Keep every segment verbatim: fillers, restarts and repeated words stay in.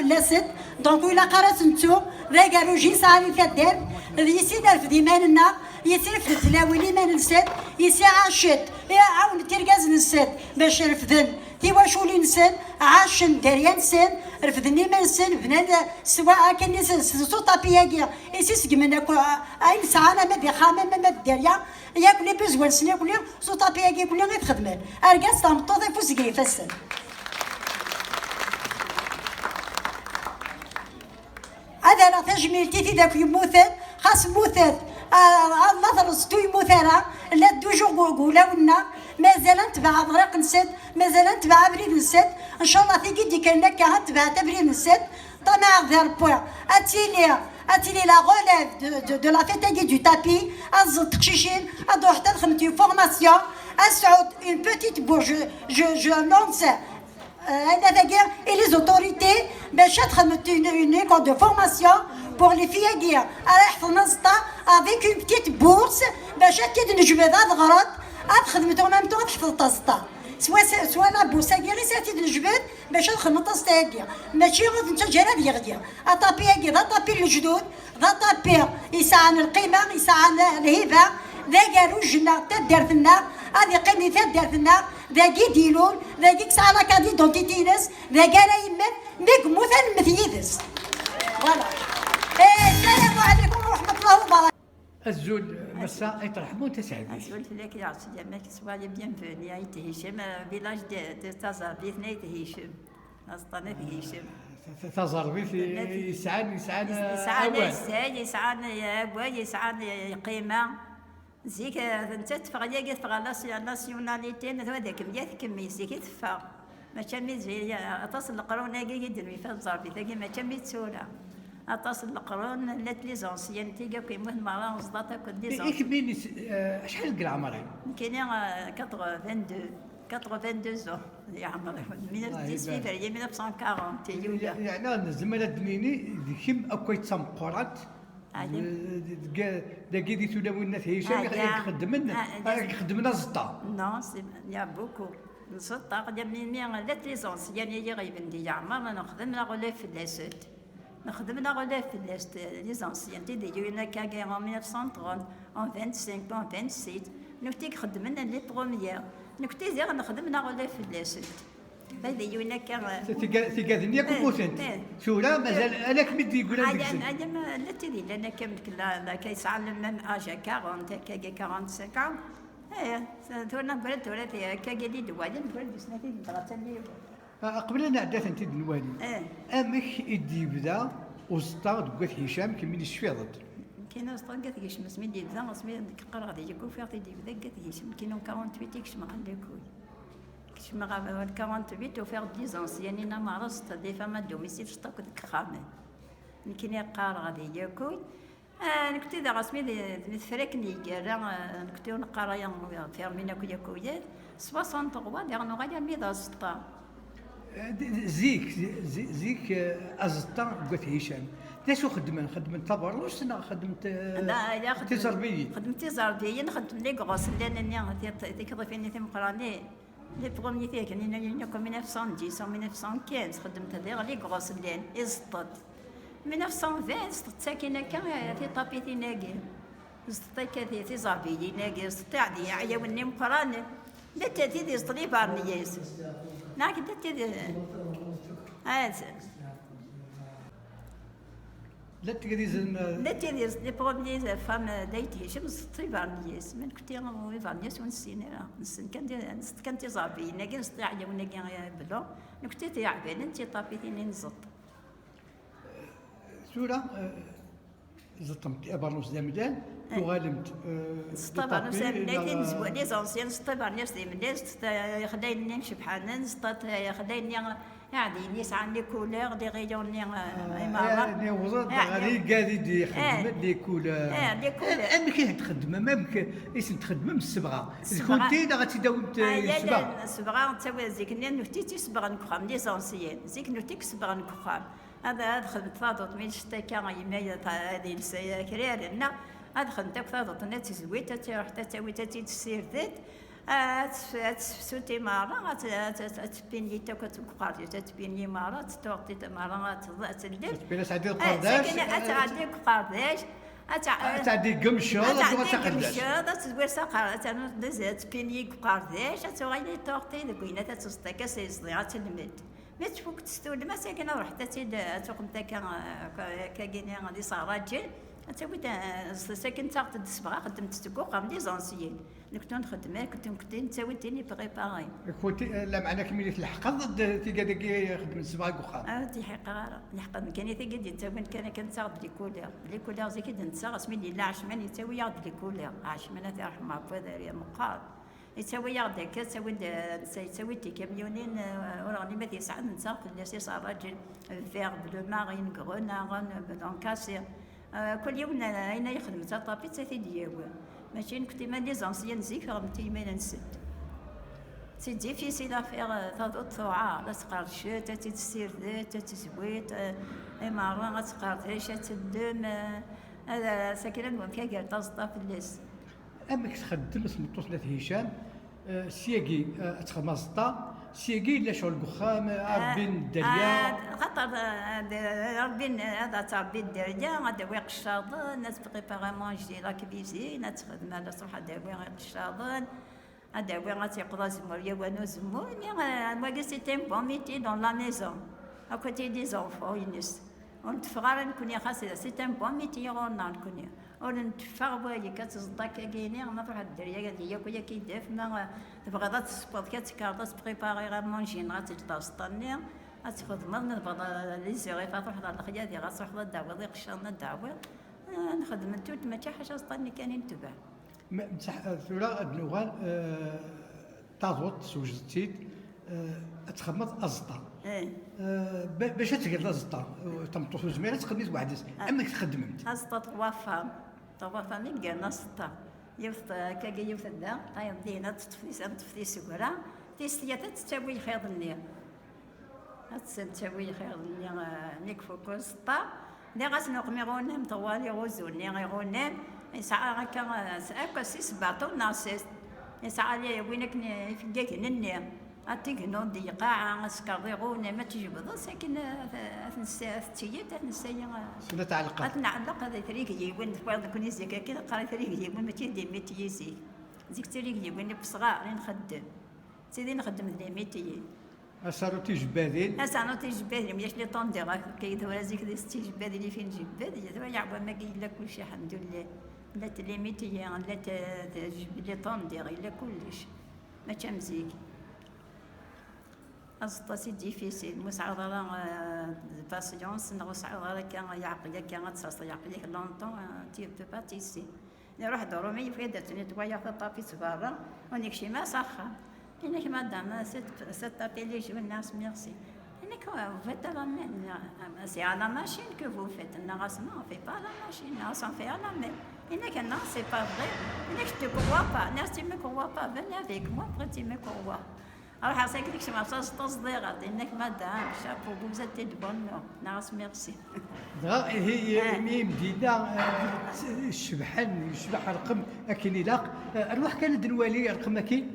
Fell-asent, donc ur ilaq ara ad s-nettu, d agerruj i nesɛa di taddart, d yis i nerfed iman-nneɣ, yis i refdent tlawin iman-nsent, yis i ɛacent, i ɛawnent irgazen-nsent bac refden tiwaculin-nsen, ɛacen dderya-nsen, refden iman-nsen, bnan swa akken s, s, s uṭapi-agi i s-iseggmen akk, a, ayen sɛan ama d ixxamen ama d dderya, yakk les besoins-nsen yakk s uṭapi-agi yakk i t-xedmen. Argaz tameṭṭut afus deg yifassen. Ad rreɣ tajmilt i tid akk yemmuten, xas mmutent, ah, ah, ma terreẓ ur yemmut ara, llant toujours deg, deg wulawen-nneɣ, mazal ad netbeɛ aḍriq-nsent, mazal ad netbeɛ abrid-nsent, ncallah tigi d-ikkren akka ad tebɛent abrid-nsent, ṭṭamaɛeɣ di Rebbi, ad tili, ad tili la relève de, de, de la fête-agi du tapis, ad ẓẓent teqcicin, ad ruḥent ad xedment une formation, ad sɛunt une petite bourse, je, je, je lance, euh, anafag-agi i les autorités, bac ad xedment une, une école de formation pour les filles-agi ara iḥefḍen aẓeṭṭa avec une petite bourse, bac ad t-id-nejbed ad ɣrent, ad xedment en même temps ad ḥefḍent aẓeṭṭa. Swa, swa la bourse-agi i s ad t-id-nejbed bac ad xedment aẓeṭṭa-agi. Mačči ur ten-ttaǧǧa ara ad yeɣli. Aṭapi-agi d aṭapi n lejdud, d aṭapi yesɛan lqima, yesɛan lhiba, d agerruj-nneɣ, taddart-nneɣ, ad iqqim di taddart-nneɣ, dagi i d-ilul, dagi i yesɛa la carte d'identité-ines, dagi ara yemmet, mi yemmut ad nemmet yid-s. Voilà. Eh, السلام عليكم ورحمة الله وبركاته. Azul, massa, ay terḥmun taseɛdit. Azul fell-ak, ya Sidi, amek soyez bienvenue à Ayt Hicem, euh, village de, de Taẓerbit n Ayt Hicem. Aẓeṭṭa n Ayt Hicem. Ta-, ta-, taẓerbit i-, Taẓerbit. Yesɛan, yesɛan, Yes-, eh, yesɛan awal. Azal, yesɛan, eh, awal, yesɛan, eh, lqima. Zik, eh, nettat teffeɣ yagi, teffeɣ la si-, nationalité, n tura d akem-, ya tkemmi, zik i teffeɣ. Mačči am zik, eh, aṭas n leqrun-agi i d-nwifa tẓerbit-agi, mačči am tura. Aṭas n leqrun, llant les anciennes, tigi akk yemmuten merra, sdat akked les I-, i anciennes. Kemmi, eh, acḥal deg leɛmer-im? Nekkini, eh, quatre-vingt-deux, quatre-vingt-deux ans, yeɛmer-iw, Ah, dix iban. Février mille neuf cent quarante, Yulya. Ye-, yeɛni nezmer ad d-nini d kemm akk ay d tameqqrant Ɛlim. d-, d-, dagi di tulawin n At Hicam i Ɛya. Ixeddmen, Ah, i ixeddmen aẓeṭṭa. Non, c'est, il y a beaucoup. Nẓeṭṭ, aql-i mi, mi llant les anciennes i yi-iɣiben di leɛmer, nexdem la relève fell-asent. Nexdem la relève fell-asent, les anciennes, tid i yulin akkagi en mille neuf cent trente, en vingt-cinq, en vingt-six. Nutni i ixeddmen les premières. Nutni diɣ nexdem la relève fell-asent. Tid i yulin akka, eh, Tigad-nni akk eh, mmutent. Eh. Tura mazal ala kemm i d-yeggran Ɛyan, deg-sen. Ɛyan, ma llant tid yellan akka, mekla, la, ka yesɛan le même âge à quarante, akkagi quarante-cinq ans. Eh, tura neggran tura ti-, akkagi d-iwalan, neggran di snat i d-dɣa tali. Ah, qbel ad nɛeddi ad tent-id-nwali, Eh. amek i d-yebda uẓeṭṭa deg At Hicam, kemmini tecfiḍ-d? Nekkini uẓeṭṭa deg At Hicam, asmi d-yebda, asmi nekk qqareɣ di Yakuy, ufiɣ-t-id yebda deg At Hicam, nekkini en quarante-huit i kecmeɣ ɣer Yakuy. Kecmeɣ ɣer quarante-huit, ufiɣ-d les anciennes, ina merra, des femmes à domicile, ẓeṭṭa akk deg yexxamen. Nekkini qqareɣ di Yakuy, Ah, nekkti daɣ asmi d, d mi tefra akken yeggarra, ah, nekkti ur neqqar aya, fermin akk yakuyat. Soixante-trois, diɣ nuɣal armi d aẓeṭṭa. Eh, d-, d-, zik, zi-, zik, eh, aẓeṭṭa deg At Hicam. D acu xeddmen? Xeddmen tabeṛṛust neɣ xeddmen, eh, Da, ya, xeddmen, tiẓerbiyin? Xeddmen tiẓerbiyin, xeddmen les grosses laines-nni, ti-, ti-, tiqḍifin-nni timeqqranin. Les premiers tiɣnin-agi akk mille neuf cent dix, en mille neuf cent quinze, xeddment diɣ les grosses laines, i ẓeṭṭet. Mille neuf cent vingt, ẓeṭṭet akkin akka, eh, tiṭapitin-agi. Ẓeṭṭet akka ti-, tiẓerbiyin-agi, ẓeṭṭet iɛdi-, iɛyawen-nni imeqqranen. Llant tid iẓeṭṭen ibernyas. Neɣ llant tid, ah, Llant tid izem, eh, Llant tid izem, les premiers femmes, eh, d'Ayt Hicem, ẓeṭṭ ibernyas. Ma nekkti ibernyas ur nessin ara. Nessen kan ti-, neẓeṭṭ kan tiẓerbiyin-agi, neẓeṭṭ iɛyawen-agi, eh, blancs. Nekkti tiɛbanin, tiṭapitin i nẓeṭṭ. Tura, eh, ẓeṭṭemt abeṛnus d amdan, Eh. Tuɣalemt, eh, Neẓeṭṭ abeṛnus d amdan, les anciens, neẓeṭṭ abeṛnus d amdan, neẓeṭṭ, eh, ixlayen-nni ncebḥanen, neẓeṭṭ, eh, ixlayen-nni Iɛdiyen yesɛan les couleurs, les rayons-nni, eh, Ah, imerra. Eh, newweḍ-d ɣer igad i d-ixeddmen les couleurs. Eh, les couleurs. Am-, amek i tent-txeddmem? Amek i tent-txeddmem s sebɣa? D kunti neɣ ad tt-id-tawimt, eh, Ah, s sebɣa? Yal sebɣa, nettawi zik-nni, nutni d tisebɣa n uxxam, les anciennes. Zik nutni deg sebɣa n uxxam. Ad, ad xedment taḍuṭ mi ncett akka, yemma ad, ad iles akrar, neɣ ad xedment akk taḍuṭ-nni, ad tezwi, ad tt-iruḥ, ad tt-tawi, ad tt-id-tessired. Ad tef-, ad tefsuti merra, ad t-, ad t-, ad tpinyi akk, ad tgqerdic, ad tpinyi merra, ad ttuɣti merra, ad t-, ad tellem. Tpinyi ad tɛeddi deg uqerdac, sakin ad tɛeddi deg uqerdac, ad tɛ-, ad tɛeddi deg umceḍ, ad tɛeddi deg umceḍ, ad tezwir s aqerdac, ad tɛeddi, ad tpinyi deg uqerdac, ad tuɣal i tuɣti deg winat, ad teẓḍa akka s iẓḍi, ad telmed. Mi tfuk testulem, ass-agi ad ruḥet ad tt-id, ad tuqemt akka, eh, akka-gini d iseɣraǧen, ad tawit, eh, s-, sakin ttaɣet-d ssbeɣ, xeddemt deg uxxam, d iẓansiyen. Nekni nxeddem, nekni nettawi tin iprépari. Kunti, eh, lameɛna kemmini tleḥqeḍ-d tigad-agi xeddmen ssbeɣ deg uxxam? Ah, ur tleḥqeɣ ara. Leḥqeɣ nekkini tigad yettawin kan akken ttaɣet d les couleurs. Les couleurs zik i d-nettaɣ, asmi d-yella Ɛecman yettawi-yaɣ-d les couleurs. Ɛecman ad t-yerḥem Rebbi, d meqqar. Yettawi-yaɣ-d akka, yettawi-d, netta yettawi-d tikamyunin, eh, ur ɣliɣ ma t-yesɛa, netta fell-as iseɣraǧen, vert, bleu marine, grenat, donc cassé. Eh, kul yiwen, eh, ayen ay yexdem d taṭapit, ad t-id-yawi. Mačči nekni ma d les anciens zik, ɣemt iman-nsent. C'est difficile à faire, eh, taduṭ tuɛer, ad tqerdcet, ad tt-tessirdet, ad tezwit, eh, i merra ad tqerdec, ad teddem, eh, ad, eh, sakin ad nwem kan gar taẓeṭṭa fell-as. Amek txeddem tmeṭṭut n At Hicam? Eh, syagi, eh, ad txedem aẓeṭṭa, syagi yella ccɣel deg uxxam, eh, a Rebbi n dderya. Ah, xaṭer, eh, d-, Rebbi n-, ad, ad tṛebbi dderya, ad d-tawi iqeccaḍen, ad tprépari à manger, la cuisine, ad txedem, ad tṛuḥ ad d-tawi iqeccaḍen, ad d-tawi, ad teqḍa azemmur, yawan uzemmur, mais, eh, wagi c'est un bon métier dans la maison, à côté des enfants-ines. Ur netteffeɣ ara nekni, xas c'est un bon métier ɣur-neɣ nekni. Ur netteffeɣ wayek, ad teẓḍa akka-gini, ma tṛuḥ dderya, ad yakk yak i def, ma, eh, tebɣiḍ ad tessewweḍ, ad tekkreḍ, ad tprépariḍ à manger, neɣ ad teǧǧeḍ aẓeṭṭa-nni, ad txedmeḍ, ma tebɣiḍ, eh, les oreilles, ad tṛuḥeḍ ɣer lexyadi, ad tṛuḥeḍ ad d-tawiḍ iqeccaḍen, ad d-tawiḍ. Eh, nxeddem tout, mačči ḥaca aẓeṭṭa-nni kan i netbeɛ. Ma, bṣaḥ, eh, tura ad nuɣal, eh, taḍuṭ, sewjed-tt-id, eh, ad txedmeḍ aẓeṭṭa. Eh. Eh, ba-, bac ad tgeḍ aẓeṭṭa, eh, tameṭṭut ur tezmir ad txedmeḍ weḥd-s. Ah. Amek txeddmemt? Aẓeṭṭa trois femmes. Trois femmes i igan aẓeṭṭa. Yiwet, eh, akkagi yiwet da, tayeḍ dihin ad teṭṭef tis-, ad teṭṭef tiseggra, tis tlata ad tettawi lxiḍ-nni. Ad tettawi lxiḍ-nni, eh, mi ifuk uẓeṭṭa. Nniɣ-asen uqmi iɣunam, tɣwali ɣuzu-nni iɣunam, yesɛa akka, eh, s-, akka six bateaux neɣ six. Yesɛa li-, win akken ifeggagen-nni. Ad tegnuḍ di lqaɛa, ad tsekreḍ iɣunam, ad tjebdeḍ, sakin, eh, ad, ad nessa-, ad tettiyat, ad nessayi, eh, ad tɛelleq, ad trigyiwin, twayeḍ nekkni zik akken neqqar trigyiwin, mačči d les métiers zik. Zik d trigyiwin n wesɣar i nxeddem. D tid i nxeddem d les métiers. Asaru tijebbadin. Asaru tijebbadin, ulac les tondeurs, akka i tura zik d tijebbadin i fin jebbad, tura yeɛwa magi yella kulci, alḥemdulillah. Llant les métiers, llant, eh, tijeb-, les tondeurs, yella kullec. Mačči am zik. Aẓeṭṭa c'est difficile, ma ur tesɛiḍ ara, eh, patience, neɣ ur tesɛiḍ ara akka leɛqel akka, ad tesɛuḍ leɛqel-ik longtemps, eh, tu peux pas tisser. Iruḥ-d Ṛumi, yefka-d ad tnitwayaḍ taṭapit berra, ur nekcim ara s axxam. Yenna-k, madame, cette, cette tapis les jaunes, merci. Yenna-k, vous faites à la main. C'est à la machine que vous faites. Nniɣ-as, non, on fait pas à la machine, on s'en fait à la main. Yenna-k, non, c'est pas vrai. Yenna-k, je te crois pas. Nniɣ-as, tu me crois pas, venez avec moi, après tu me crois. Ruḥeɣ sakin kecmeɣ s aẓeṭṭa, ẓḍiɣ-d, yenna-k, madame, chapeau, vous êtes de bonne mœur. Nniɣ-as, merci. Dɣa, ihi, i-, imi i m-d-yenna, eh, cebḥen, yecbeḥ rrqem akken ilaq, eh, rwaḥ kan ad nwali rrqem-agi.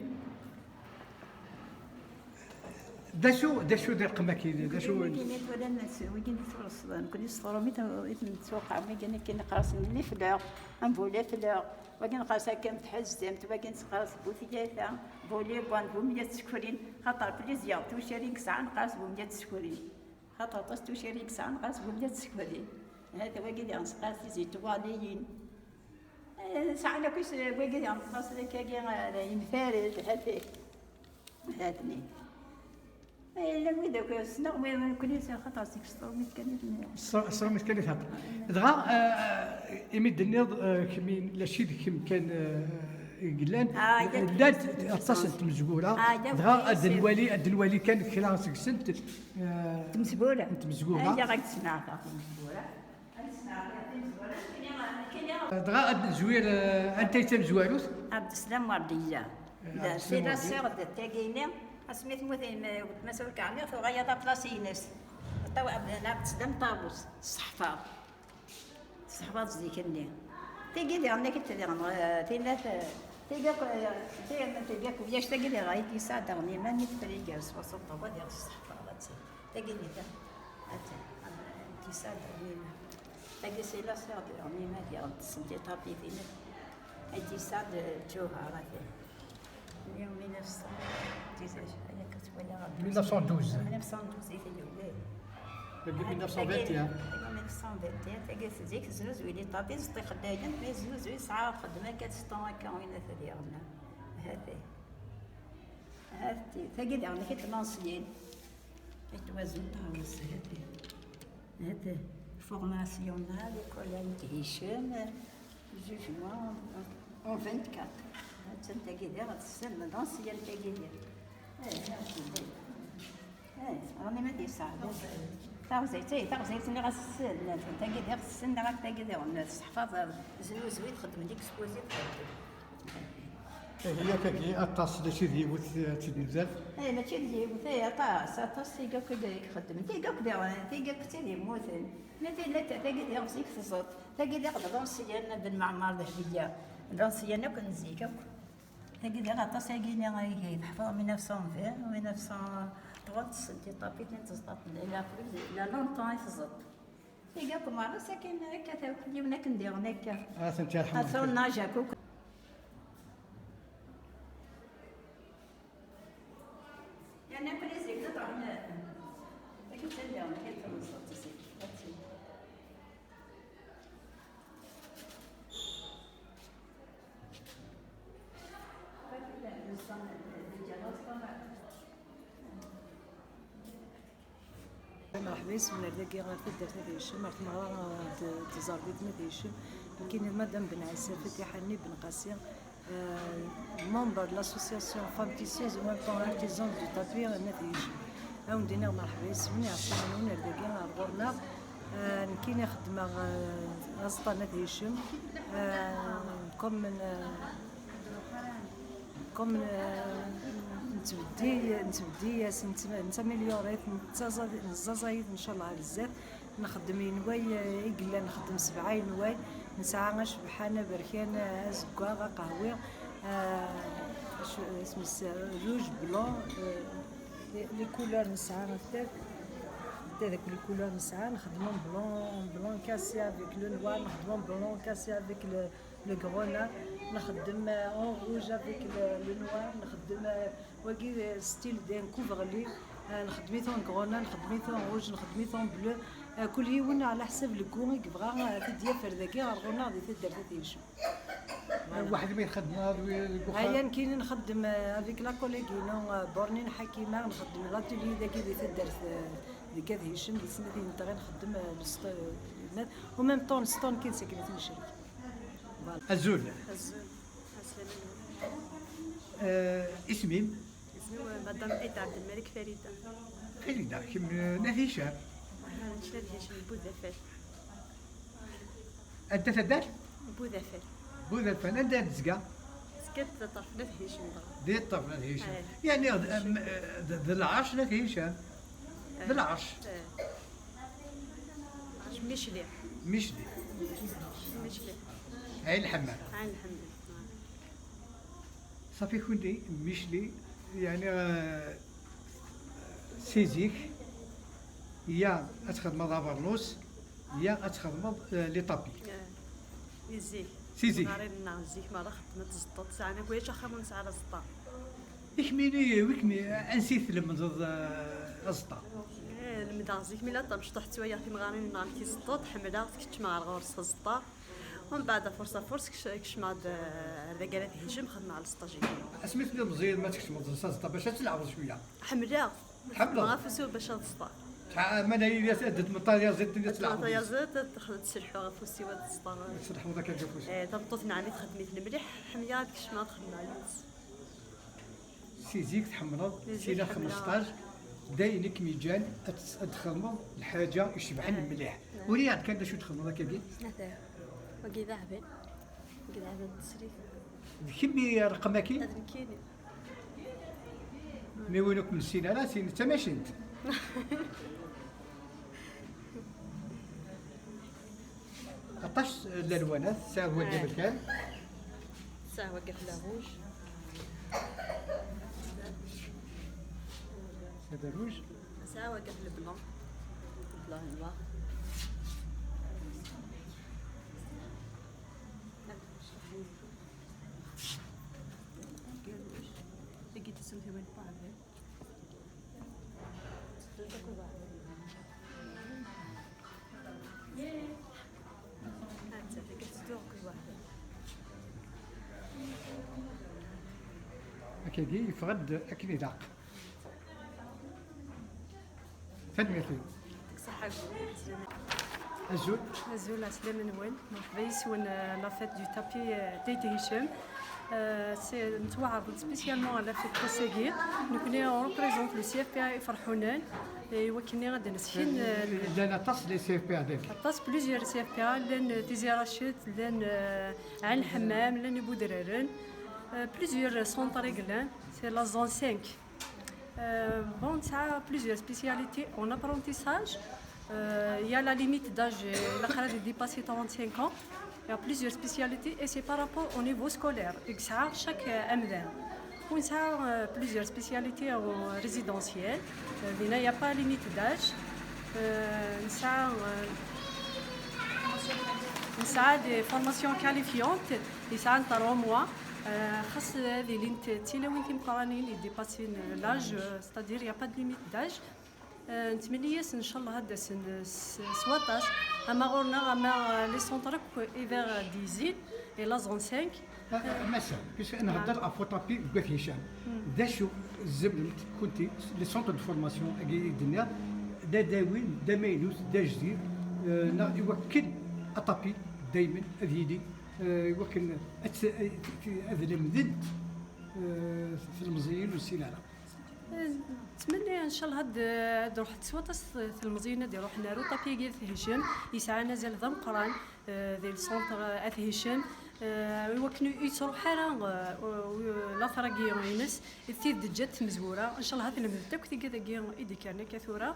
D acu, d acu di rrqem-agi? D acu? Wigi-nni twalam, wigi-nni twalam, nekkni s tṛumit i ten-nettwaqam, wigi-nni akken iqqar-asen les fleurs, un beau les fleurs, wagi neqqar-as akken tḥezzamt, wagi neqqar-as bu tyata, bu les bonnes, bu meyya tsekrin, xaṭer plusieurs tuccar i yesɛa neqqar-as bu meyya tsekrin. Xaṭer aṭas tuccar i yesɛa, neqqar-as bu meyya tsekrin. Hata wagi diɣen neqqar-as les étoiles-iyin. Eh, sɛan akk is-, wagi diɣen neqqar-as akkagi, eh, yemtared, hata. Hatni. Eh, llan wid akk ssneɣ, wid nekkni, xaṭer seg s tṛumit kan i ten-, s-, s tṛumit kan i theddreḍ. Dɣa, eh, imi d-tenniḍ, eh, kemmi, mačči d kemm kan, eh, i yellan, ah, llant aṭas n tmezgura, ah, dɣa ad nwali, ad nwali kan kra seg-sent. Eh, tmezgura. N tmezgura. Aya ɣer tesnaɣta tmezgura. Ad tesnaɣta tmezgura. Kini, kini. Dɣa ad nezwir, eh, anta i d tamezwarut? Abdeslam Wardiya. Eh, Abdeslam Wardiya. C'est la sœur de tagini. Asmi temmut weltma-s ur k-ɛniɣ, tuɣal la place-ines. Abdeslam Ṭawes, ṣṣeḥfa. Tesseḥfaḍ zik-nni. Tigi diɣen, nekk diɣen, eh, tinna, eh, Tagi akk, tagi akk, ulac tagi diɣ ay d-yesɛa daɣen iman mi teffer iger s waṣuṭṭu, ad iɣes s teḥfeḍ, ad tt-, tagi nita, ad tt-, ad tt-yesɛa daɣen iman. Tagi c'est la sœur de daɣen iman, diɣen tessen des tapis din. Ay d-yesɛa d Ǧuhar, ati. Mille neuf cent dix, ay akka twalaɣ. Mille neuf cent douze. Mille neuf cent douze i tella, oui. Deg mille neuf cent vingt et un. Deg mille neuf cent vingt et un, tagi zik znuzuy les tapis, ẓeṭṭ ixeddayen, mais znuzuy yesɛa xedma quatre cents akka, win at diɣen. Hati. Hati, tagi diɣen kit l'ancienne. Yettwazun ṭawes, hati. Hati. Formation-a, l'école-a n Hichem, jugement en vingt-quatre. Attan tagi diɣ, tessen l'ancienne tagi diɣ. Eh, hati, eh, ɣani ma d-yesɛa. Taɣzayt, eh, taɣzayt nniɣ-as tessen, tagi diɣ tessen, neɣ tagi diɣ, tesseḥfaḍ, znuzuy txeddem, l'exposé txeddem. Ihi akkagi aṭas, mačči d yiwet, eh, d tnuzert. Eh, mačči d yiwet, eh, aṭas, aṭas tigak i ixeddmen. Tigak diɣen, tigak d tid yemmuten. Ma tella tagi diɣ zik tẓeṭ. Tagi diɣ d l'ancienne Ben Meɛmer Dehbiya. L'ancienne akk n zik akk. Tagi diɣ aṭas agi-nni ay teḥfeḍ mille neuf cent vingt, mille neuf cent trente, tessen tiṭapit n tẓeṭṭaṭ. La, la longtemps i tẓeṭ. Iga kumaras akken akka tawk yiwen akken diɣen akka. Ah, tent yerḥem. Atan Rebbi. Najakuk. Yerna akk-nni zik d ṭṭɛen. Akken tt-, diɣen akka tawseḍ zik. Merḥba yes-wen ar dagi, ɣer taddart n At Hicem, ar tmeɣra, eh, d-, d tẓerbit n At Hicem. Nekkini d Madame Ben Ɛisa Fatiḥa Nni Ben Qasi, eh, membre de l'association Femmes Tisseuses et en même temps artisanes du tapis n At Hicem. Ad wen-d-iniɣ merḥba yes-wen, iɛeṣṣanen-nwen ar dagi, ar ɣur-neɣ. Eh, nekkini xeddmeɣ, eh, aẓeṭṭa n At Hicem, eh, comme, eh, comme, eh, nettbeddi, nettbeddi-as, nett-, nettaméliore-it, nettaẓa-, neẓẓaẓay-it, ncallah, ar zdat. Nxeddem yenway, eh, i yellan, nxeddem sebɛa yenway. Nesɛa acebḥan, aberkan, eh, azeggaɣ, aqehwi, eh, acu, isem-is, eh, rouge, blanc, eh, les, les couleurs nesɛa, ɣef tak, d avec les couleurs nesɛa, nxeddem en blanc, en blanc cassé avec le noir, nxeddem en blanc cassé avec le, le grenat, nxeddem, euh, en rouge avec le, le noir, nxeddem, euh, wagi, euh, style d'un coverlet, euh, nxeddem-it en grenat, nxeddem-it en rouge, nxeddem-it en bleu, euh, kul yiwen ɛla ḥsab le goût i yebɣa, euh, ad t-id-yaf ar dagi ɣer ɣur-neɣ di taddart At Hicem. Voilà. Waḥed mi txeddmeḍ deg uxxam? Aya nekkini nxeddem, euh, avec la collègue-inu, euh, Bornine Hakima, nxeddem l'atelier dagi di taddart, euh, deg At Hicem, di snat yinṭer i nxeddem, euh, le st-, euh, en même temps, le stand kan sakin ad t-necrek. Voilà. Azul. Azul. Ɛeslama-nwen. Eh, isem-im? Isem-iw Madame Aïda Abdelmalek Farida. Farida, kemm, eh, n At Hicem? Aha, nekk n At Hicem, Budafal. Anta taddart? Budafal. Budafal, anda tezga? Tezga di ṭṭerf n At Hicem, dɣa. Di ṭṭerf n At Hicem. Eh. Yeɛni, d, am, eh, d, d lɛerc n At Hicem? Eh. D lɛerc. Eh. Lɛerc Micli. Micli. Micli. Ɛin Lḥemmam. Ɛin Lḥemmam. Ṣafi kunti Micli, yeɛni, eh, si zik, ya ad txedmeḍ abernus, ya ad txedmeḍ, eh, les tapis. Eh, si zik. Si zik. Ɣarin-nneɣ zik merra xeddment tẓeṭṭut, sɛan akk ulac axxam ur nesɛi ara aẓeṭṭa. I kemmini, wi kem, ansi tlemdeḍ, eh, aẓeṭṭa? Eh, lemdeɣ zik mi la tamecṭuḥt ttwaliɣ timɣarin-nneɣ amek i ẓeṭṭuṭ, ḥemmleɣ-t, keččmeɣ ar ɣur-s aẓeṭṭa. Umbeɛd, afurs afurs, kec-, kecmeɣ-d, eh, ar dagi ara At Hicem, xedmeɣ lesṭaj-inu. Asmi telliḍ meẓẓiyeḍ, ma tkecmeḍ s aẓeṭṭa bac ad tleɛbeḍ cwiya? Ḥemmleɣ. Ḥemmleɣ. Xedmeɣ afus-iw bac ad ẓeṭṭeɣ. Sɛa, ma d ay-, ad d-tmeṭṭayeḍ, ad tleɛbeḍ. Ad tmeṭṭayeḍ, ad, ad, ad tselḥuɣ afus-iw ad ẓeṭṭeɣ. Ad tselḥuḍ akka afus. Eh, tameṭṭut n ɛemmi txeddem-it mliḥ, ḥemmleɣ ad kecmeɣ ad xedmeɣ yid-s. Si zik tḥemmleḍ, si zik sila ḥemmleɣ. Xmesṭac, d ayen i kem-yeǧǧan ad tes-, ad txedmeḍ lḥaǧa icebḥen mliḥ. Eh. Uriɣ-d kan d acu txedmeḍ akkagi? Ata, wagi d aɛban. Wagi d aɛban n tesrit. D kemm i rqem-agi? D nekkini. Mi win ur kem-nessin ara, sin d tamacint. Aṭas n lalwanat, tesɛiḍ wagi. Eh. Aberkan. Ça va, le rouge. هذا روج. Ça va, le blanc. Le blanc, le noir. Akkagi yeffeɣ-d akken ilaq. Tanemmirt. Ṣaḥa. Azul. Azul, ɛeslama-nwen. Merḥba yes-wen, euh, la fête du tapis, euh, d'Aït Hichem. Euh, c'est, nettwaɛreḍ-d spécialement à la fête ass-agi. Nekkni on représente le C F P A Iferḥunen. I wakken ad d-nesken, euh, Llan aṭas les C F P A dagi. Aṭas, plusieurs C F P A, llan Tizi Rached, llan, euh, Ɛin Lḥemmam, llan Ibudraren, euh, plusieurs centres i yellan, c'est la zone cinq. Euh, bon, ça a plusieurs spécialités en apprentissage. Euh, il y a la limite d'âge, euh, la grade est dépassée trente-cinq ans. Il y a plusieurs spécialités et c'est par rapport au niveau scolaire. Et ça, chaque, euh, amdan. On a, euh, plusieurs spécialités en résidentiel. Euh, il n'y a pas limite d'âge. Euh, ça, euh, ça a des formations qualifiantes. Et ça, en trois mois. Euh, خاص هذه اللي انت تيلاوين تيمقرانين اللي ديباسين l'âge, euh, c'est-à-dire il n'y a pas de limite d'âge. Euh, نتمنى ياس ان شاء الله هاد السن س- سواطاس. اما غورنا اما les centres ايفير ديزين اي لا زون سانك. Massa, puisque نهضر افو طابي بكاف هشام، ذا شو زملت كنتي les centres de formation اكي الدنيا، دا داوين دا ميلوس دا جديد، آه، نا يوكل اطابي دايما اذيدي، آه، يوكل أتس- اذ المدد، آه، في المزيين والسلالة. نتمنى ان شاء الله هاد هاد روح تسوطس في المزينه دي روح نارو طابي كيف هشام يسعى نزل ذا مقران. آه، دي السونتر، آه، اث هشام. آه، وكن يتروح حالا، آه، و- و- لا تراكيون ينس الثيد جات مزوره ان شاء الله هذا المدة كنت كذا كي ايدي كان كثوره.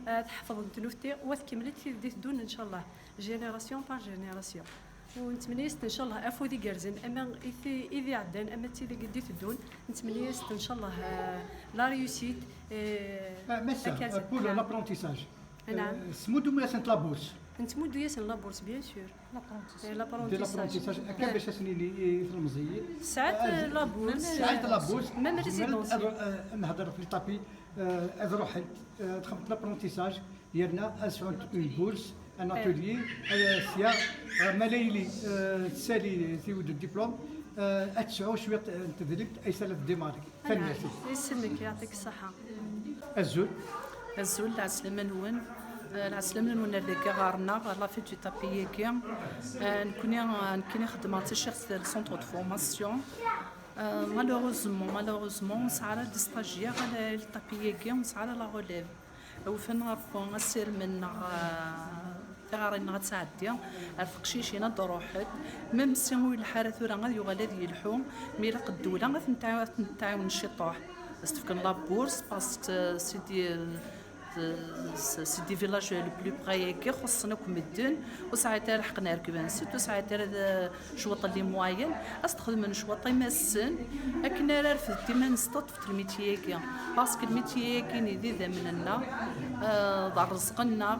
آه، تحفظ نتنوفتي وتكملت في دي دون ان شاء الله، جينيراسيون بار جينيراسيون. ونتمنى يست ان شاء الله افودي قرزن اما اذا عدان اما تيدي قدي تدون. نتمنى يست ان شاء الله، آه، لا ريوسيت. Massa, pour l'apprentissage, نعم. سمودو ملاسنت لابورس. نتمدو ياسن لابورس بيان سور. لابرونتيساج. دي لابرونتيساج هكا باش اسنيني في المزيين. ساعات لابورس. ساعات لابورس. ميم ريزيدونسيال. نهضر في الطابي، اذ روحت، دخلت لابرونتيساج ديالنا، اسعد اون بورس، ان اتوليي، سيا، ملايلي، تسالي تيود الدبلوم، اتسعو شويه، تدريبت اي سنه ديماري. Tanemmirt. Yesselmek, يعطيك الصحة. Azul. Azul, lɛeslama-nwen. Eh, lɛeslama-nwen ar dagi ɣer-neɣ, ɣer la fête du tapis-agi. Eh, nekkni, eh, nekkini xeddmeɣ d tacirt di centre de formation. Eh, malheureusement, malheureusement, ur nesɛi ara les stagiaires, ala tapis-agi, ur nesɛi ara la relève. Awfen ɣer Rebbi asirem-nneɣ, eh, tiɣri-nneɣ ad tɛeddi, ar teqcicin ad d-ruḥent. Même si ur yelḥa ara tura, ad yuɣal ad yelḥu, mi ilaq ddula ad tent-tɛaw-, ad tent-tɛawen ciṭuḥ. Ad s-tefken la bourse, parce que c'est des, c'est des villages le plus près-agi, xuṣṣen akk medden, ur sɛint ara lḥeqq n rekben, surtout ur sɛint ara d-, cwiṭ n les moyens, ad s-txedmen cwiṭ imassen, akken ara refdent iman-nsent, ṭṭfent lmitier-agi. Parce que lmitier-agi d idammen-nneɣ, eh, d rrezq-nneɣ.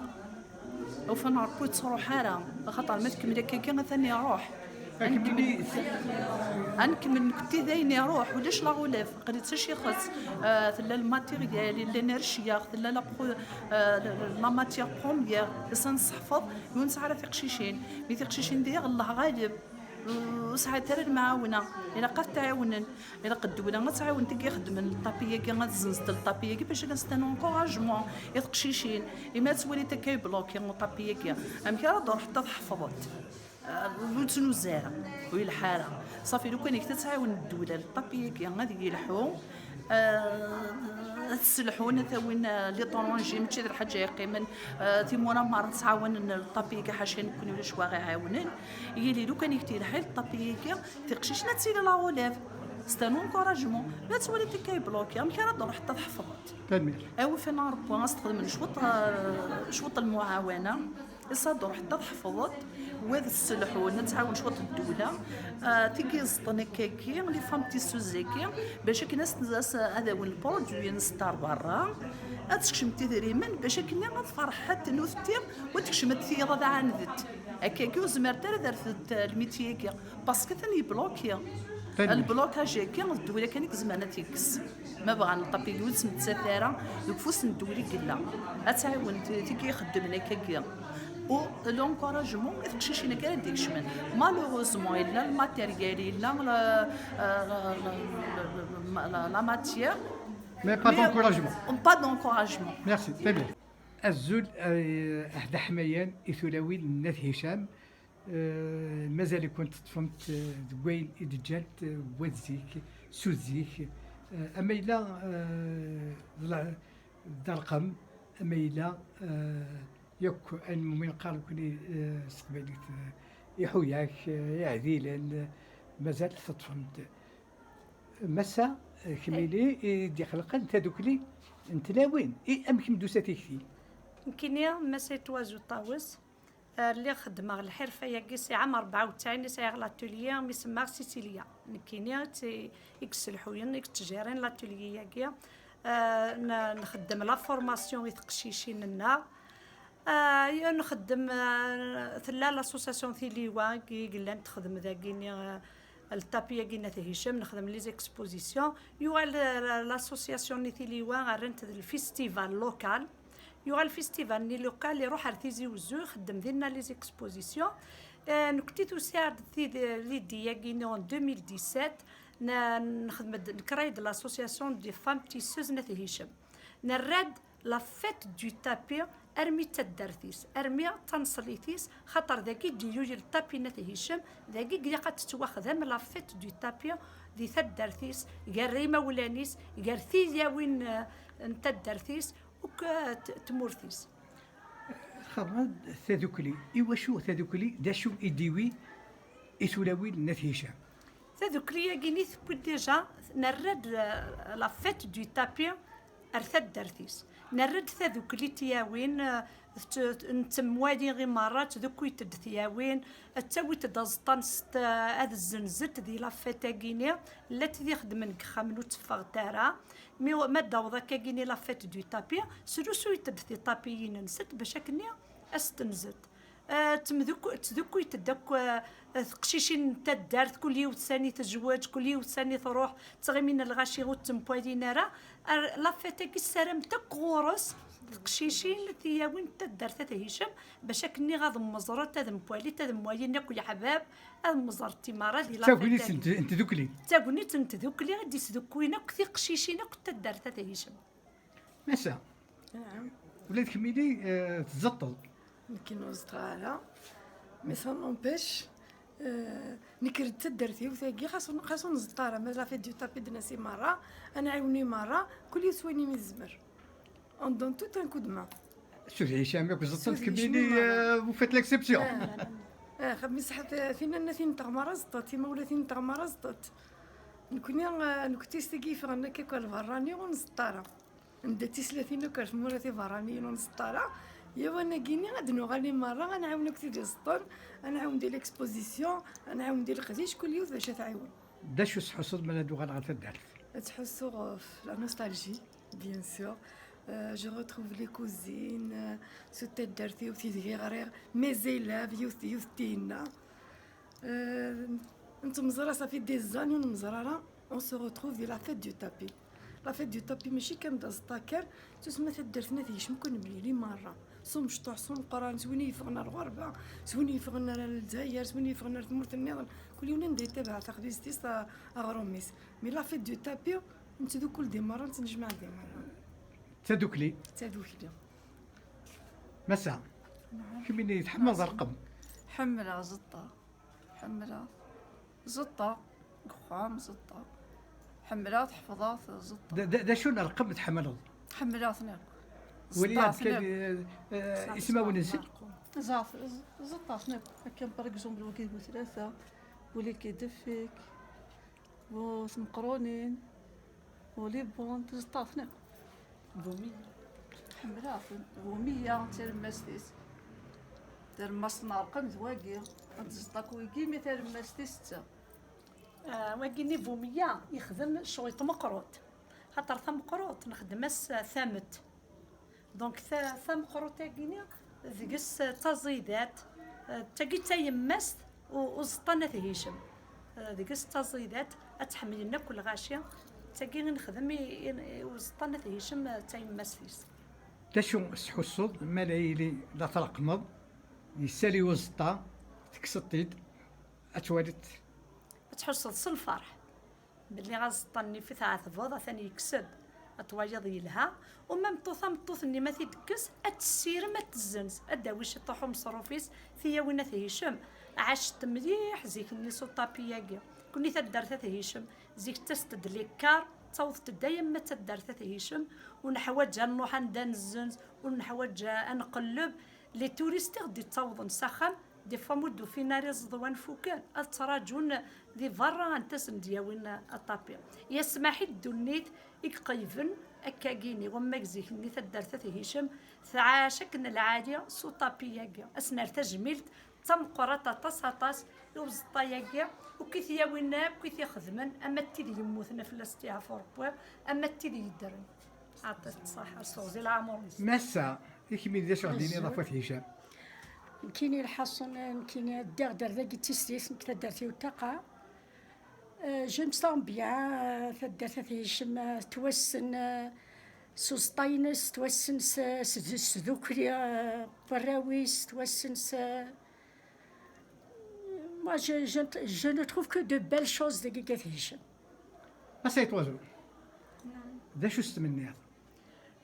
Awfen Rebbi ur yettruḥ ara, axaṭer ma tkemmel akkagi atan iruḥ. Ad nkemmel, ad nkemmel nekkenti d ayen iruḥ, ulac la relève, aql-i d tacixet, eh, tella lmatéryel, yella nercyaɣ, tella la pro-, eh, la matière première, ass-a nesseḥfeḍ, ur nesɛi ara tiqcicin, mi tiqcicin diɣ Allah ɣaleb. Ur sɛint ara lemɛawna, ilaq ad t-ɛiwnen, ilaq ddewla ad tɛiwen deg ixeddmen ṭapi-agi, ad zzenzen ṭapi-agi, bac ad sen-ten encouragement i teqcicin, imi ad twalint akka yebloki ṭapi-agi, amek ara d-ruḥent ad ḥefḍent? Ah, ur ttnuz ara, ur yelḥa ara. Safi, lukan ad tɛiwen ddewla ṭapi-agi ad yelḥu, ah, ad t-sselḥun, ad t-awin, ah, l'étranger, mačči d lḥaǧa yeqqimen, ah, timura merra ttɛawanen ṭapi-agi, ḥaca nekkni ulac wa ɣ-iɛawnen. Yili lukan i k-t-yelḥa ṭapi-agi, tiqcicin ad tili la relève. C'est un encouragement. Ma twaliḍ akka yebloki, amek ara d-ruḥeḍ ad tḥefḍeḍ? Tanemmirt. Awfen Rebbi, ad s-txedmen cwiṭ, eh, cwiṭ n lmuɛawana. Iṣadur ḥetta tḥefḍeḍ, wad sselḥun, ad tɛawen cwiṭ ddewla, ah, tigi iẓeṭṭen akkagi, les femmes tisseuses-agi, bac akken as-, as-, ad awin lprodwi-nsen ar berra, ad tekcem tidrimen, bac akken ad ferḥent nutenti, u ad tekcem ad tiyaḍ ad ɛandet. Akkagi ur zemrent ara ad rfdent lmiti-agi, parce que atan yebloki. Lblokaj-agi d ddewla kan i izemren ad t-yekkes. Ma bɣan lṭapili ur d-smettat ara, deg ufus n ddewla i yella. Ad tɛiwen t-, tigi ixeddmen akkagi. U l'encouragement i teqcicin akka ara d-ikecmen. Malheureusement, yella lmateryal, yella la, la, la matière. Mais pas d'encouragement. Pas d'encouragement. Merci, très bien. Azul, eh, a Ḥmayan, i tulawin n At Hicam. Eh, mazal-ikent teṭṭfemt, eh, deg wayen i d-ǧǧant, eh, wat zik, s uzik. Eh, ama yella, eh, d la-, d ṛṛqem, ama yella, eh, yakk ayen umi neqqar nekkni, eh, s teqbaylit, eh, iḥuyak, eh, iɛdilen, eh, mazal teṭṭfemt. Massa, eh, kemmini i d-ixelqen tadukli n tlawin. I amek m-d-tusa tikti? Nekkini, Massa Itwazu Ṭawes, eh, lliɣ xeddmeɣ lḥirfa-yagi, sɛiɣ rebɛa u tesɛin i sɛiɣ l'atelier mi semmaɣ Sicilia. Nekkini i tt-, i yesselḥuyen, i yettjirin l'atelier-yagi. Eh, n-, nxeddem la formation i teqcicin-nneɣ. Ah, nxeddem, ah, tella l'association Tiliwa i yellan texdem dagini, ah, le tapis-agi n At Hicam, nexdem les expositions. Yuɣal, ah, l'association-nni Tiliwa rran-t d le festival local. Yuɣal festival-nni local, iruḥ ar Tizi Wezzu, ixeddem dinna les expositions. Ah, nekkni tusa-d tid-, l'idée-agi-nni en deux mille dix-sept, n-, nexdem-d, ncrée-d l'association des femmes tisseuses n At Hicam. Nerra-d la fête du tapis armi d taddart-is, armi d taneṣlit-is, xaṭer dagi i d-ilul le tapis n At Hicam, dagi i ilaq ad tettwaxdem la fête du tapis di taddart-is, gar imawlan-is, gar tilawin, eh, n taddart-is, akk, eh, t-, tmurt-is. Xaḍma, tadukli, i wacu tadukli, d acu i d-iwi i tulawin n At Hicam? Tadukli-agi-nni tewwi-d déjà, nerra-d, eh, la fête du tapis ar taddart-is. Nerra-d tadukli n tyawin, eh, tt-, nettemwali i merra, ttdukkuyent-d tyawin, ttawint-d aẓeṭṭa-nsent, eh, ad zzenzent di la fête-agi-nni, llant tid ixeddmen deg yexxamen ur tteffɣent ara. Mi, ma d-taweḍ akkagi-nni la fête du tapis, slusuyent-d tiṭapiyin-nsent bac akkenni ad s-tenzent. Eh, ttemduk-, ttdukkuyent-d akk, eh, teqcicin n taddart, kul yiwet sani tezweǧ, kul yiwet sani truḥ, ttɣimin lɣaci ur ttemwalin ara. Ar la fête-agi ssarament akk ɣur-s teqcicin, tiyawin n taddart At Hicam, bac akkenni ad mmeẓrent, ad mwalint, ad mwalin akk leḥbab, ad mmeẓrent i merra di la fête-agi. D tagnit n t-, n tdukli. D tagnit n tdukli i d-isdukkuyen akk tiqcicin akk n taddart At Hicam. Massa, anɛam, ula d kemmini, eh, tzeṭṭeḍ. Nekkini ur zeṭṭeɣ ara. Mais ça n'empêche, eh, nekk d taddart-iw tagi, xas ur, xas ur nzeṭṭ ara, mais la fête du tapis d-nasi merra, ad nɛiwen i merra, kul yiwet s wayen i mi tezmer. On donne tout un coup de main. Sud Hicam akk zeṭṭen, kemmini, eh, vous faites l'exception. Eh, eh, xab mi sḥat, eh, tinna tin n tɣmara zeṭṭet, timawlatin n tɣmara zeṭṭet. Nekkni, eh, nekkti s tagi yeffɣen akka akk ar lberrani ur nzeṭṭ ara. Anda d tislatin akk ar tmura tiberraniyin ur nzeṭṭ ara. Yaw anagi-nni ad nuɣal i merra, ad nɛawen akk tid iẓeṭṭen, ad nɛawen di l'exposition, ad nɛawen di leqdic, kul yiwet d acu ad tɛiwen. D acu tettḥussuḍ mi ara d-uɣaleɣ ɣer taddart? Ad ttḥussuɣ, euh, la nostalgie, bien sûr. Euh, je retrouve les cousines, euh, s taddart-iw, tid i ɣriɣ, mes élèves, yiwet, yiwet tinna. Euh, nettemẓer, ça fait des années ur nemẓer ara. On se retrouve di la fête du tapis. La fête du tapis mačči kan d aẓeṭṭa kan, tusemma taddart n At Hicam akk ad nemlil i merra. S umecṭuḥ, s umeqqran, s win i yeffɣen ar lɣerba, s win i yeffɣen ar Lezzayer, s win i yeffɣen ar tmurt nniḍen. Kul yiwen anda yettabaɛ taxbizt-is, a-, aɣrum-is. Mais la fête du tapis, nettdukkul di merra, nettnejmaɛ di merra. D tadukli. D tadukli. Massa, kemmini tḥemmleḍ ṛṛqem? Ḥemmleɣ, zeṭṭeɣ. Ḥemmleɣ. Zeṭṭeɣ. Deg uxxam, zeṭṭeɣ. Ḥemmleɣ-t, ḥefḍeɣ-t, zeṭṭeɣ. D, d, d acu n ṛṛqem tḥemmleḍ? Ḥemmleɣ-ten akk. Wali-aɣ-d kan, eh, eh, ismawen-nsen. Zeṭṭeɣ-ten akk. Akken, par exemple, wagi bu tlata, wali kidefik, bu tmeqrunin, wali bon, zeṭṭeɣ-ten akk. Bumiya. Ḥemmleɣ-ten. Bumiya, d talemmast-is. Tarmast n Rqem d wagi, ad tẓeṭ akk wigi, mi tarmast tis setta. Ah, wagi-nni bu meyya yexdem cwiṭ meqrut, xaṭer tameqrut nexdem-as tamet. Donc ta- tameqrut-agi-nni deg-s d taẓidat, ah, d tagi d tayemmast u- uẓeṭṭa n At Hicem. Ah, deg-s d taẓidat, ad tt-ḥemmlen akk lɣaci. D tagi i nexdem i, i, i uẓeṭṭa n At Hicem, ah, d tayemmast-is. D acu tḥusseḍ ma la yili la treqmeḍ, yessali uẓeṭṭa, tekkseḍ-t-id, ad twaliḍ? Ad tḥusseḍ s lferḥ belli aẓeṭṭa-nni fi tɛetbeḍ atan yekkes-d, ad twaliḍ yelha. U ma meṭṭut tameṭṭut-nni ma t-id-tekkes, ad tessirem, ad tezzenz, ad d-tawi ciṭuḥ umeṣruf-is, tiyawin At Hicem. Ɛacent mliḥ zik-nni s uṭapi-agi. Kunni taddart At Hicem, zik ttast-d les cars, ttaweḍ-d dayem ma d taddart At Hicem, ur neḥwaǧ ad nruḥ anda nezzenz, ur neḥwaǧ ad nqelleb. Les touristes i ɣ-d-ittawḍen s axxam, des fois ma ur d-ufin ara iẓeḍwan fuken, ad ttraǧun di berra ad ten-d-yawin aṭapi. Yasmaḥ i ddunit i iqeyyben akkagini, wamma deg zik-nni taddart At Hicem tɛac akken lɛali s uṭapi-agi. Ad s-nerr tajmilt d tameqqrant aṭas, aṭas i uẓeṭṭa-agi, u kif yawin akk i t-ixedmen, ama d tid yemmuten ɣef la stiɛfu Rebbi, ama d tid yeddren. Ɛṭit ṣṣaḥa, s teɣzi lɛamur-nsen. Massa, i kemmi d acu ɣ-d-tiniḍ ɣef Wat Hicam? Nekkini lḥaṣun, nekkini ddiɣ-d ar dagi d tislit, nekk taddart-iw d Taqa. Euh, je me sens bien, euh, taddart At Hicem, euh, tettwassen, euh, s uẓeṭṭa-ines, tettwassen s, s, s tdukli, euh, n warraw-is, tettwassen s, euh, moi, je, je, je ne trouve que de belles choses deg At Hicem. Massa Yeṭwazu, d acu s-tmenniḍ?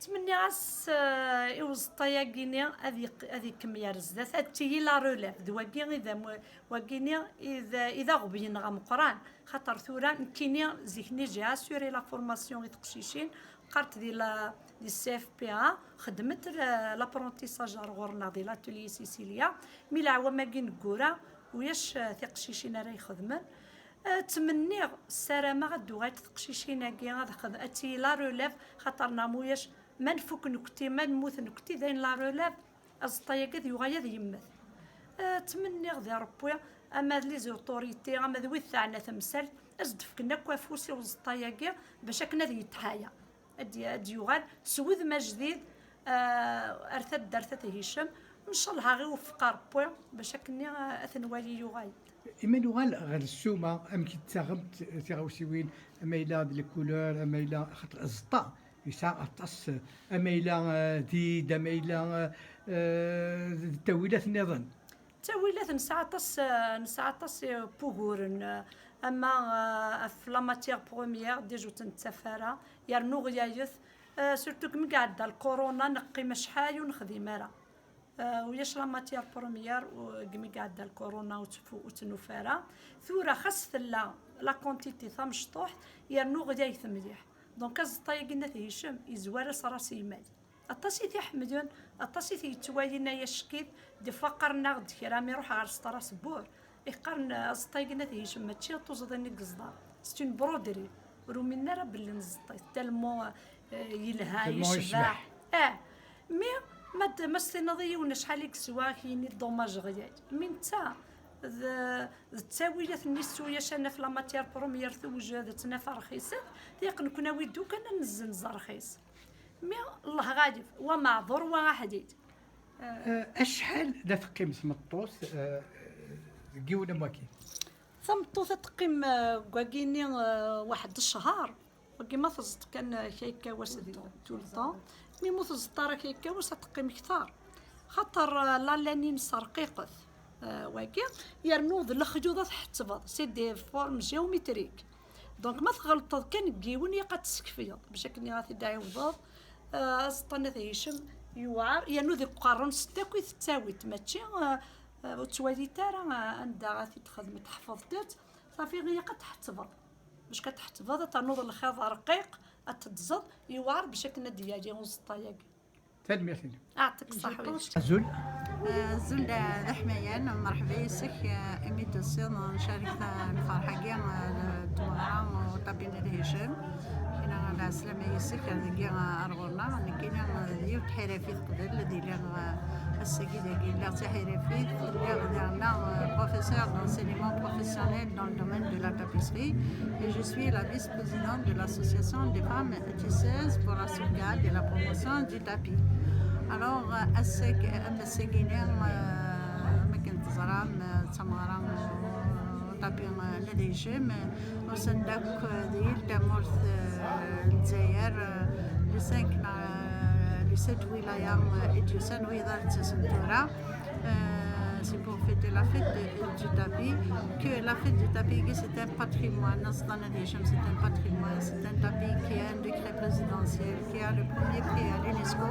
Ttmenniɣ-as, eh, i uẓeṭṭa-agi-ni ad yeq- ad ikemmel ar zdat, ad tili la relève. D wagi i d am- wagi-ni i d i d aɣbel-nneɣ ameqqran, xaṭer tura nekkini zik-nni j'ai assuré la formation i teqcicin, qqarent di la di C F P A, xedment la- l'apprentissage ar ɣur-neɣ di l'atelier Sicilia, mi leɛwam-agi neggura ulac, eh, tiqcicin ara ixedmen. Eh, ttmenniɣ, ssarameɣ ad d-uɣalent teqcicin-agi ad xed- ad tili la relève, xaṭer neɣ ma ulac, ma nfuk nekkti, ma nemmut nekkti, dayen la relève, aẓeṭṭa-agi ad yuɣal ad yemmet. Eh, ttmenniɣ di Rebbi, ama d les autorités, ama d wid teɛna temsalt, ad s-d-fken akk afus i uẓeṭṭa-agi, bac akken ad yetḥaya. Ad d- ad d-yuɣal s wudem ajdid, ah, ar taddart At Hicem. Ncallah ad ɣ-iweffeq Rebbi bac akkenni, ah, ad t-nwali yuɣal-d. Imi nuɣal ɣer ssuma, amek i d-taɣemt tiɣawsiwin, ama yella d les couleurs, ama yella, xaṭer aẓeṭṭa yesɛa aṭas, ama yella, ah, d id, ama yella, ah, d ttawilat nniḍen. Ttawilat nesɛa aṭas, nesɛa aṭas n wuguren, ama, eh, ɣef la matière première, déjà ur tt-nettaf ara, yernu ɣlayet, eh, surtout deg mi iɛedda lkuruna, neqqim acḥal ur nexdim ara. Eh, ulac la matière première, u- deg mi iɛedda lkuruna ur tt- ur tt-nufi ara. Tura xas tella la quantité tamecṭuḥt, yernu ɣlayet mliḥ. Donc aẓeṭṭa-agi n At Hicem, yezwar-as ras lmal. Aṭas i t-iḥemmlen, aṭas i t-yettwalin ay acekkid, des fois qqaren-aɣ-d kra mi ruḥeɣ ɣer Strasbourg, i qqaren aẓeṭṭa-agi n At Hicem mačči d tuẓḍin i yeẓḍa, c'est une broderie, ur uminen ara belli neẓḍa-t, tellement, eh, yelha, yecbeḥ. Ah, mi ma d- ma s-tiniḍ i yiwen acḥal i yeswa, ad k-yini dommage ɣlay, mi netta d d ttawilat-nni s ulac anaf la matière première tewjed, ad tt-naf rxiset, tiqen-ken awi-d ukan ad nezzenz rxis. Mi Allah ɣalib, wa meɛḍur, wa aḥdid. Eh, acḥal la teqqim tmeṭṭut, eh, deg yiwen am waki? Tameṭṭut ad teqqim, eh, deg wagi-nni, eh, waḥed ccher. Wagi ma teẓḍ kan, eh, kra yekka wass di tout le temps. Mi mu teẓḍ ara kra yekka wass ad teqqim kter. Xaṭer, eh, la laine-ines rqiqet. Eh, wagi, yernu d lexyuḍ ad tḥettbeḍ, c'est des formes géométriques. Donc ma tɣelṭeḍ kan deg yiwen, ilaq ad t-tessekfeḍ, bac akken ad t-id-ɛiwdeḍ. Eh, aẓeṭṭa n At Hicem yewɛer, yernu deg uqerru-nsen akk i tettawi-d, mačči, eh, eh, ur tettwaliḍ ara, eh, anda ad t-id-txedmeḍ, tḥefḍeḍ-tt, ṣafi ilaq ad tḥettbeḍ. Bac ad tḥettbeḍ, ad ternuḍ lxiḍ rqiq, ad teddzeḍ, yewɛer bac akken ad d-yali uẓeṭṭa-agi. Tanemmirt-inem. Ɛṭik ṣaḥ. Azul. Azul d aḥmayan, merḥba yes-k, eh, imi d-tusiḍ, ncerek ta- lferḥ-agi, eh, d tmeɣra u ṭabina d Hicem. Kina lɛeslama yes-k ar dagi, eh, ar ɣur-neɣ. Nekkini, eh, d yiwet tḥirafi teqbel ad iliɣ, eh, Ass-agi dagi, lliɣ d taḥirafit, lliɣ diɣenna, euh, professeur d'enseignement professionnel dans le domaine de la tapisserie et je suis la vice-présidente de l'association des femmes tisseuses pour la sauvegarde et la promotion du tapis. Alors, euh, ass-agi, am ass-agi-nni, euh, am akken teẓram, euh, d tameɣra, euh, tapis, euh, n At Hicem, euh, usan-d akk, euh, di yal tamurt, euh, n Lezzayer, euh, les cinq, euh, les sept wilayas, euh, i d-yusan, wiyaḍ d-ttasen tura. Euh, c'est pour fêter la fête de, du tapis, que la fête du tapis, c'est un patrimoine. Aẓeṭṭa n At Hicem, c'est un patrimoine, c'est un tapis qui a un décret présidentiel, qui a le premier prix à l'UNESCO.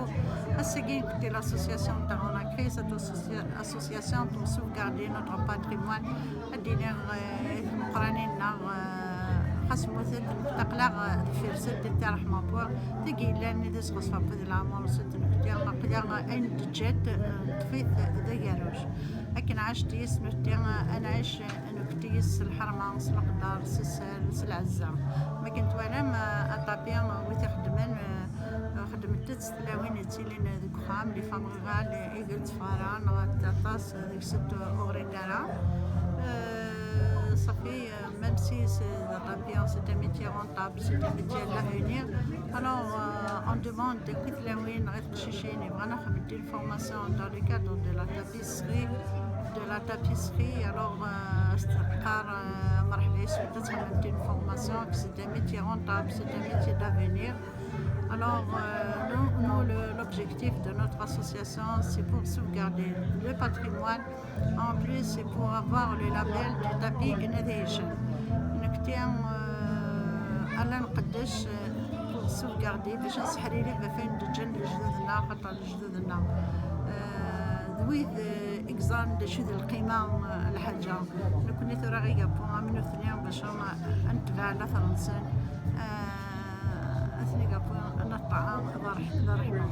Ass-agi, c'est l'association, on a créé cette associa-, association pour sauvegarder notre patrimoine. Ad d-iniɣ, euh, i tmeqqranin-nneɣ, euh, xas mmutent, aql-aɣ, euh, deffir Sidi Ṛṛeḥma Puṛ, tagi yellan d isɣes ɣef wid leɛmer, s tnekti, aql-aɣ ayen d-teǧǧa-d, euh, neṭṭef-it d agerruj. Akken ɛacet yes nutni, euh, ad nɛic, euh, nutni s lḥerma, s leqder, s sser, s lɛezza. Ma akken twalam, euh, a tapi, euh, wi t-ixeddmen, euh, xedment-tt tlawin yettilin deg uxxam, les femmes rurales, i d ttfara, neɣ aṭas deg-sent ur ɣrint ara. Euh, ça fait, euh, même si c'est, c'est un métier rentable, c'est un métier d'avenir. Alors, euh, on demande des tlawin neɣ i teqcicin yebɣan ad xedment une formation dans le cadre de la tapisserie, de la tapisserie. Alors, euh, as-teqqar, euh, merḥba yes-went, ad xedment une formation, que c'est un métier rentable, c'est un métier d'avenir. Alors, euh, nous, nous, le, l'objectif de notre association, c'est pour sauvegarder le patrimoine. En plus, c'est pour avoir le label du tapis n At Hicem. Nekti, euh, ala nqeddec, euh, pour sauvegarder, باش نسحري لي ما فين دجن لجدودنا، خاطر لجدودنا. Euh, d wid, euh, i yeẓran d acu d lqima, euh, n lḥaǧa. Nekni tura ɣi gapon, am nutni, باش نتبع la France. Euh, Atni gapon, n ṭṭɛam, d ṛṛeḥ-, d ṛṛeḥma.